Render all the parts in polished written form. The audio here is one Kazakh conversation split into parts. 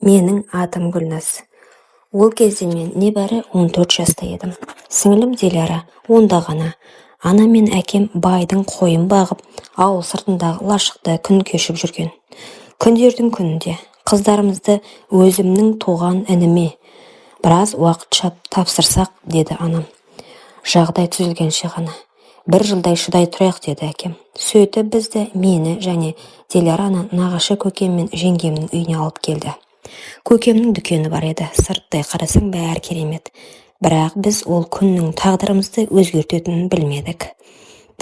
Менің атым Гүлназ. Ол кезде мен небәрі 14 жаста едім. Сіңілім Диляра онда ғана. Анам мен әкем байдың қойын бағып, ауыл сыртындағы лашықта күн кешіп жүрген. Күндердің күнінде қыздарымызды өзімнің туған ініме біраз уақытша тапсырсақ, деді анам. Жағдай түзелгенше ғана. Бір жылдай шыдай тұрайық, деді әкем. Сөйтіп бізді, мені және Диляраны нағашы көкем мен жеңгемнің үйіне алып келді. Көкемнің дүкені бар еді. Сырттай қарасаң, бәрі керемет. Бірақ біз ол күннің тағдырымызды өзгертетінін білмедік.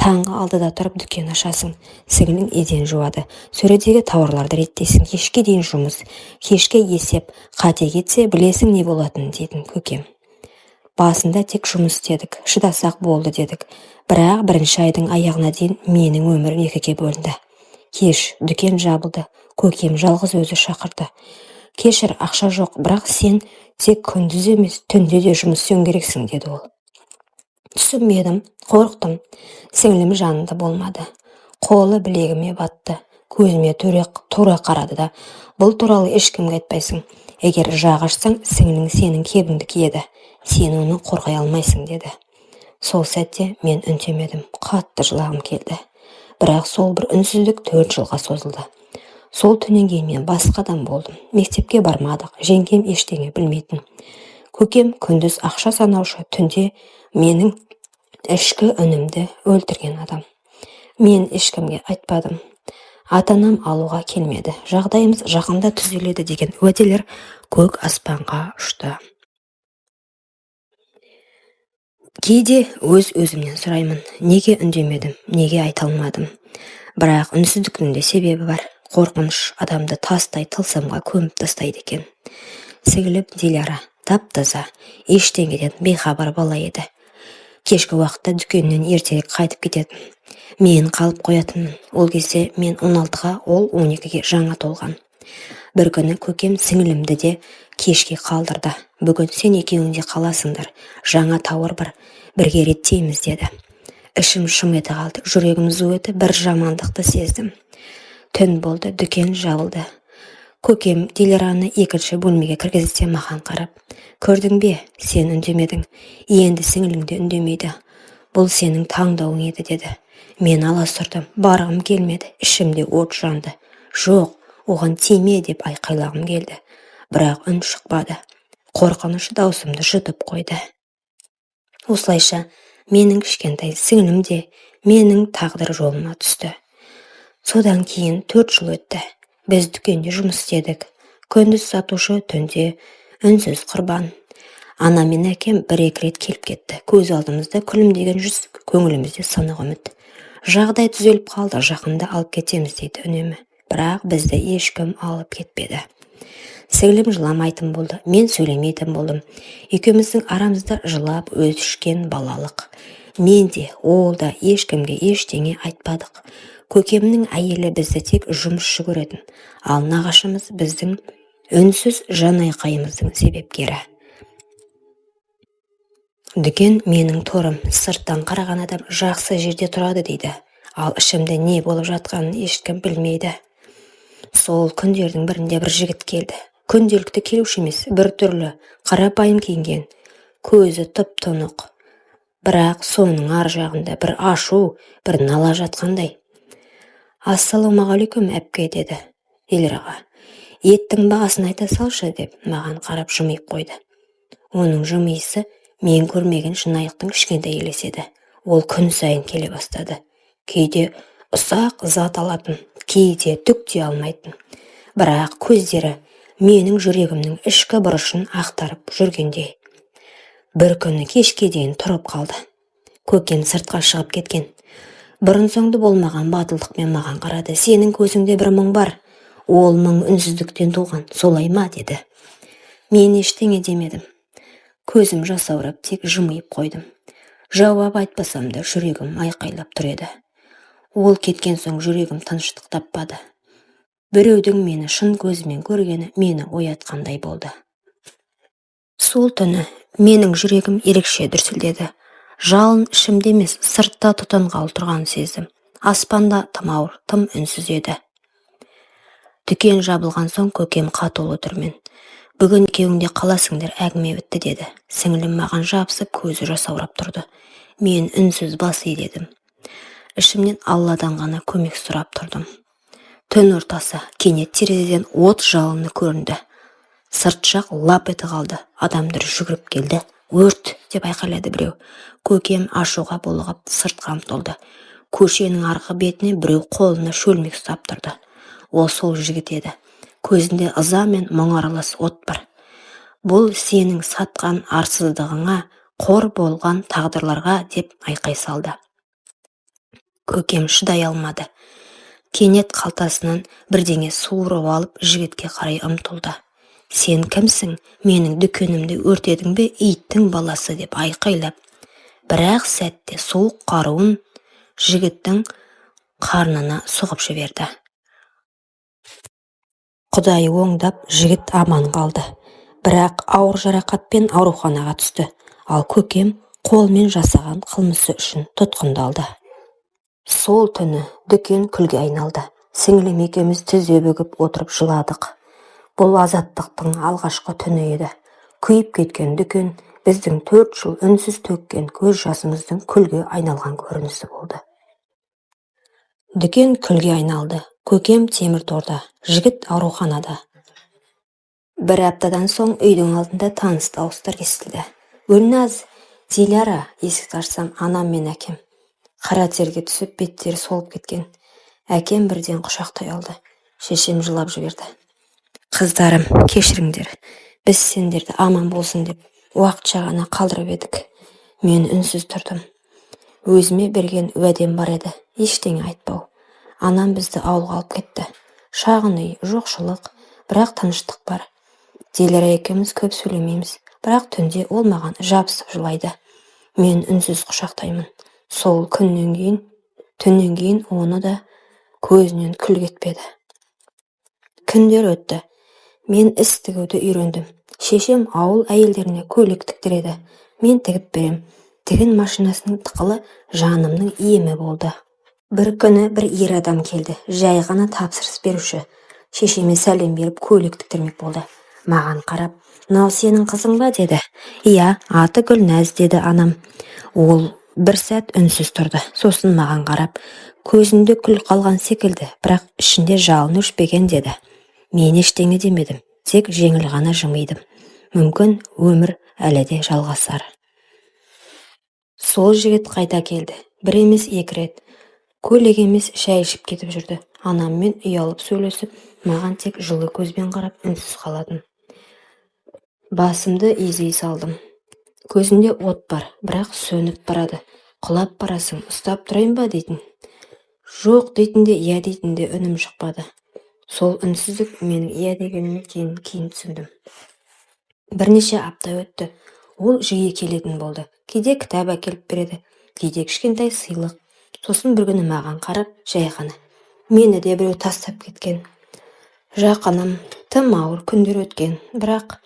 Таңғы 6-да тұрып дүкен ашасың, сіңлің еден жуады, сөредегі тауарларды реттейсің, кешке дейін жұмыс, кешкі есеп, қате кетсе, білесің не болатынын, дейтін көкем. Басында тек жұмыс істедік, шыдасақ болды дедік. Бірақ бірінші айдың аяғына дейін менің өмірім екіге бөлінді. Кеш, дүкен жабылды, көкем жалғыз өзі шақырды. Кешір, ақша жоқ, бірақ сен тек күндіз емес, түнде де жұмыс істеуің керексің, деді ол. Түсінбедім, қорықтым. Сіңлім жанында болмады. Қолы білегіме батты. Көзіме тура қарады да, бұл туралы ешкімге айтпайсың. Егер жақ ашсаң, сіңлің сенің кебіңді киеді. Сен оны қорғай алмайсың, деді. Сол сәтте мен үндемедім, қатты жылағым келді. Бірақ сол бір үнсіздік 4 жылға созылды. Сол түннен кейін мен басқа адам болдым. Мектепке бармадық, жеңгем ештеңе білмейтін. Көкем күндіз ақша санаушы, түнде менің ішкі үнімді өлтірген адам. Мен ешкімге айтпадым. Ата-анам алуға келмеді. Жағдайымыз жақында түзеледі деген уәделер көк аспанға ұшты. Кейде өз-өзімнен сұраймын, неге үндемедім, неге айта алмадым? Бірақ үнсіздіктің де себебі бар. Қорқыныш адамды тастай тылсымға көміп тастайды екен. Сіңлім Диляра тап-таза, ештеңеден бейхабар бала еді. Кешкі уақытта дүкеннен ертерек қайтып кететін. Мен қалып қоятынмын. Ол кезде мен 16-ға, ол 12-ге жаңа толған. Бір күні көкем сіңілімді де кешке қалдырды. Бүгін сен екеуің де қаласыңдар, жаңа тауар бар, бірге реттейміз, деді. Ішім шым ете қалды, жүрегім зу етіп, бір жамандықты сездім. Түн болды, дүкен жабылды. Көкем Диляраны екінші бөлмеге кіргізді де маған қарап, көрдің бе, сен үндемедің, енді сіңілің де үндемейді. Бұл сенің таңдауың еді, деді. Мен аласұрдым, барғым келмеді, ішімде от жанды. Жоқ, оған тиме деп айқайлағым келді. Бірақ үн шықпады. Қорқыныш даусымды жұтып қойды. Осылайша менің кішкентай сіңлім де менің тағдыр жолыма түсті. Содан кейін 4 жыл өтті. Біз дүкенде жұмыс істедік. Күндіз сатушы, түнде үнсіз құрбан. Анам мен әкем бір-екі рет келіп кетті. Көз алдымызда күлімдеген жүз, көңілімізде сынық үміт. Жағдай түзеліп қалды, жақында алып кетеміз дейді үнемі. Бірақ бізді ешкім алып кетпеді. Сіңлім жыламайтын болды, мен сөйлемейтін болдым. Екеуміздің арамызда жылап өшкен балалық. Мен де, ол да ешкімге ештеңе айтпадық. Көкемнің әйелі бізді тек жұмысшы көретін, ал нағашымыз біздің үнсіз жанайқайымыздың себепкері. Дүкен менің торым, сырттан қараған адам жақсы жерде тұрады дейді, ал ішімде не болып жатқанын ешкім білмейді. Сол күндердің бірінде бір жігіт келді. Күнделікті келуші емес, бір түрлі, қарапайым киінген, көзі тұп-тұнық. Бірақ соның ар жағында бір ашу, бір нала жатқандай. Ассалаумағалейкум, әпке, деді Дилираға. Еттің бағасын айта салшы, деп маған қарап жымиып қойды. Оның жымиысы мен көрмеген шынайықтың кішкентай елесі еді. Ол күн сайын келе бастады. Кейде ұсақ зат алатын, кейде түк те алмайтын. Бірақ көздері менің жүрегімнің ішкі бұрышын ақтарып жүргендей. Бір күні кешке дейін тұрып қалды. Көкем сыртқа шығып кеткен. Бұрын-соңды болмаған батылдықпен маған қарады. Сенің көзіңде бір мұң бар. Ол мұң үнсіздіктен туған, солай ма, деді. Мен ештеңе демедім. Көзім жасаурап, тек жымиып қойдым. Жауап айтпасам да, жүрегім айқайлап тұр еді. Ол кеткен соң жүрегім тыныштық таппады. Біреудің мені шын көзімен көргені мені оятқандай болды. Сол түні менің жүрегім ерекше дүрсілдеді. Жалын ішімде емес, сыртта тұтанғалы тұрғанын сездім. Аспанда тым ауыр, тым үнсіз еді. Дүкен жабылған соң көкем қатулы түрмен. Бүгін екеуің де қаласыңдар, әңгіме бітті, деді. Сіңілім маған жабысып, көзі жасаурап тұрды. Мен үнсіз бас изедім. Ішімнен Алладан ғана көмек сұрап тұрдым. Түн ортасы, кенет терезеден от жалыны көрінді. Сырт жақ лап ете қалды. Адамдар жүгіріп келді. «Өрт!» деп айқайлады біреу. Көкем ашуға булығып сыртқа ұмтылды. Көшенің арғы бетіне біреу қолына шөлмек ұстап тұрды. Ол сол жігіт еді. Көзінде ыза мен мұң аралас от бар. «Бұл сенің сатқан арсыздығыңа, қор болған тағдырларға!» деп айқай салды. Көкем шыдай алмады. Кенет қалтасынан бірдеңе суырып алып, жігітке қарай ұмтылды. «Сен кімсің? Менің дүкенімді өртедің бе, иттің баласы?» деп айқайлап, бір-ақ сәтте суық қаруын жігіттің қарнына сұғып жіберді. Құдай оңдап, жігіт аман қалды, бірақ ауыр жарақатпен ауруханаға түсті. Ал көкем қолмен жасаған қылмысы үшін тұтқындалды. Сол түні дүкен күлге айналды. Сіңілім екеуміз тізе бүгіп отырып жыладық. Бұл азаттықтың алғашқы түні еді. Күйіп кеткен дүкен біздің 4 жыл үнсіз төккен көз жасымыздың күлге айналған көрінісі болды. Дүкен күлге айналды. Көкем темір торда, жігіт ауруханада. Бір аптадан соң үйдің алдында таныс дауыстар естілді: «Гүлназ! Диляра!» Есікті ашсам, анам мен әкем. Қара терге түсіп, беттері солып кеткен. Әкем бірден құшақтай алды. Шешем жылап жіберді. «Қыздарым, кешіріңдер, біз сендерді аман болсын деп уақытша ғана қалдырып едік». Мен үнсіз тұрдым. Өзіме берген уәдем бар еді: ештеңе айтпау. Анам бізді ауылға алып кетті. Шағын үй, жоқшылық, бірақ тыныштық бар. Диляра екеуміз көп сөйлемейміз, бірақ түнде ол маған жабысып жылайды, мен үнсіз құшақтаймын. Сол күннен кейін, түннен кейін оны да көзінен күл кетпеді. Күндер өтті. Мен іс тігуді үйрендім. Шешем ауыл әйелдеріне көйлек тіктіреді, мен тігіп берем. Тігін машинасының тықылы жанымның емі болды. Бір күні бір ер адам келді, жай ғана тапсырыс беруші. Шешеме сәлем беріп, көйлек тіктірмек болды. Маған қарап: «Мынау сенің қызың ба?» – деді. «Иә, аты Гүлназ», – деді анам. Ол бір сәт үнсіз тұрды. Сосын маған қарап: «Көзінде күл қалған секілді, бірақ ішінде жалын өшпеген», – деді. Мен ештеңе демедім, тек жеңіл ғана жымидым. Мүмкін, өмір әлі де жалғасар. Сол жігіт қайта келді. Бір емес, екі рет. Көйлек емес, шай ішіп кетіп жүрді. Анаммен ұялып сөйлесіп, маған тек жылы көзбен қарап, үнсіз қалатын. Басымды изей салдым. «Көзінде от бар, бірақ сөніп барады. Құлап барасың, ұстап тұрайын ба?» – дейтін. Жоқ дейтін де, иә дейтін де үнім шықпады. Сол үнсіздік менің иә дегенім екенін кейін түсіндім. Бірнеше апта өтті. Ол жиі келетін болды. Кейде кітап әкеліп береді, кейде кішкентай сыйлық. Сосын бір күні маған қарап, жай ғана: «Мені де біреу тастап кеткен, жақыным. Тым ауыр күндер өткен, бірақ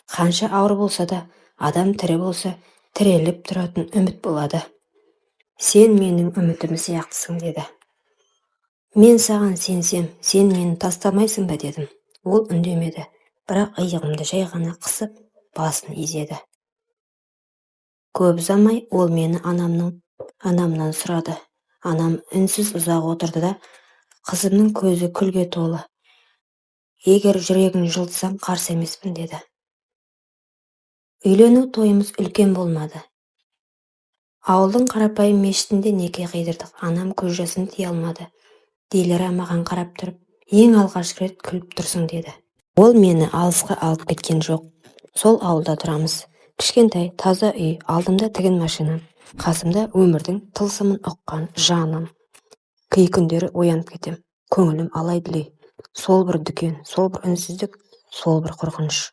қанша ауыр болса да, адам тірі болса, тіреліп тұратын үміт болады. Сен менің үмітім сияқтысың», – деді. «Мен саған сенсем, сен мені тастамайсың ба?» – дедім. Ол үндемеді, бірақ иығымды жай ғана қысып, басын изеді. Көп ұзамай ол мені анамнан сұрады. Анам үнсіз ұзақ отырды да: «Қызымның көзі күлге толы. Егер жүрегін жылытсам, қарсы емеспін», – деді. Үйлену тойымыз үлкен болмады. Ауылдың қарапайым мешітінде неке қидырдық. Анам көз жасын тия алмады. Диляра маған қарап тұрып: «Ең алғашқы рет күліп тұрсың», – деді. Ол мені алысқа алып кеткен жоқ. Сол ауылда тұрамыз. Кішкентай, таза үй, алдымда тігін машинам, қасымда өмірдің тылсымын ұққан жаным. Кей күндері оянып кетем, көңілім алай-дүлей. Сол бір дүкен, сол бір үнсіздік, сол бір қорқыныш.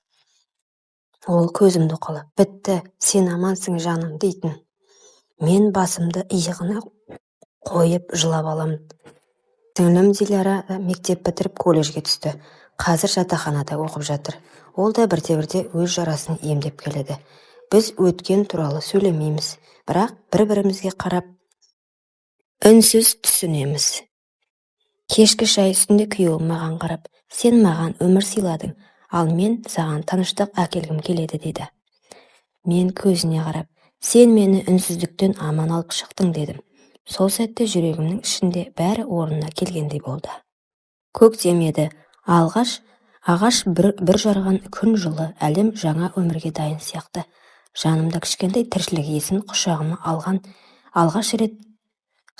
Ол көзімді уқалап: «Бітті, сен амансың, жаным», – дейтін. Мен басымды иығына қойып жылап аламын. Сіңлім Диляра да мектеп бітіріп, колледжге түсті. Қазір жатақханада оқып жатыр. Ол да бірте-бірте өз жарасын емдеп келеді. Біз өткен туралы сөйлемейміз, бірақ бір-бірімізге қарап, үнсіз түсінеміз. Кешкі шай үстінде күйеуім маған қарап: «Сен маған өмір сыйладың. Ал мен саған тыныштық әкелгім келеді, деді. Мен көзіне қарап, сен мені үнсіздіктен аман алып шықтың, дедім. Сол сәтте жүрегімнің ішінде бәрі орнына келгендей болды. Көктем еді. Алғаш ағаш бүр жарған күн жылы, әлем жаңа өмірге дайын сияқты. Жанымда кішкентай тіршілік иесін құшағыма алған алғаш рет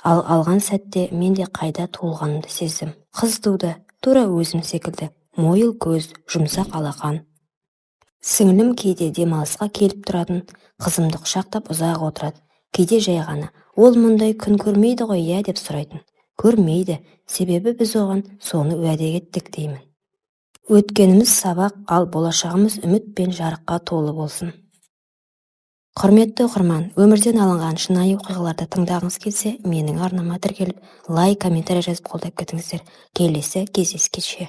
алған сәтте мен де қайта туылғанымды сездім. Қыз туды, тура өзім секілді. Мойыл көз, жұмсақ алақан. Сіңлім кейде демалысқа келіп тұратын, қызымды құшақтап ұзақ отырады. Кейде жай ғана, ол мұндай күн көрмейді ғой, иә, деп сұрайтын. Көрмейді, себебі біз оған соны уәде еттік, деймін. Өткеніміз сабақ, ал болашағымыз үміт пен жарыққа толы болсын. Құрметті оқырман, өмірден алынған шынайы оқиғаларды тыңдағыңыз келсе, менің арнама тіркеліп, лайк, комментарий жазып қолдап кетіңіздер. Келесі кездескенше.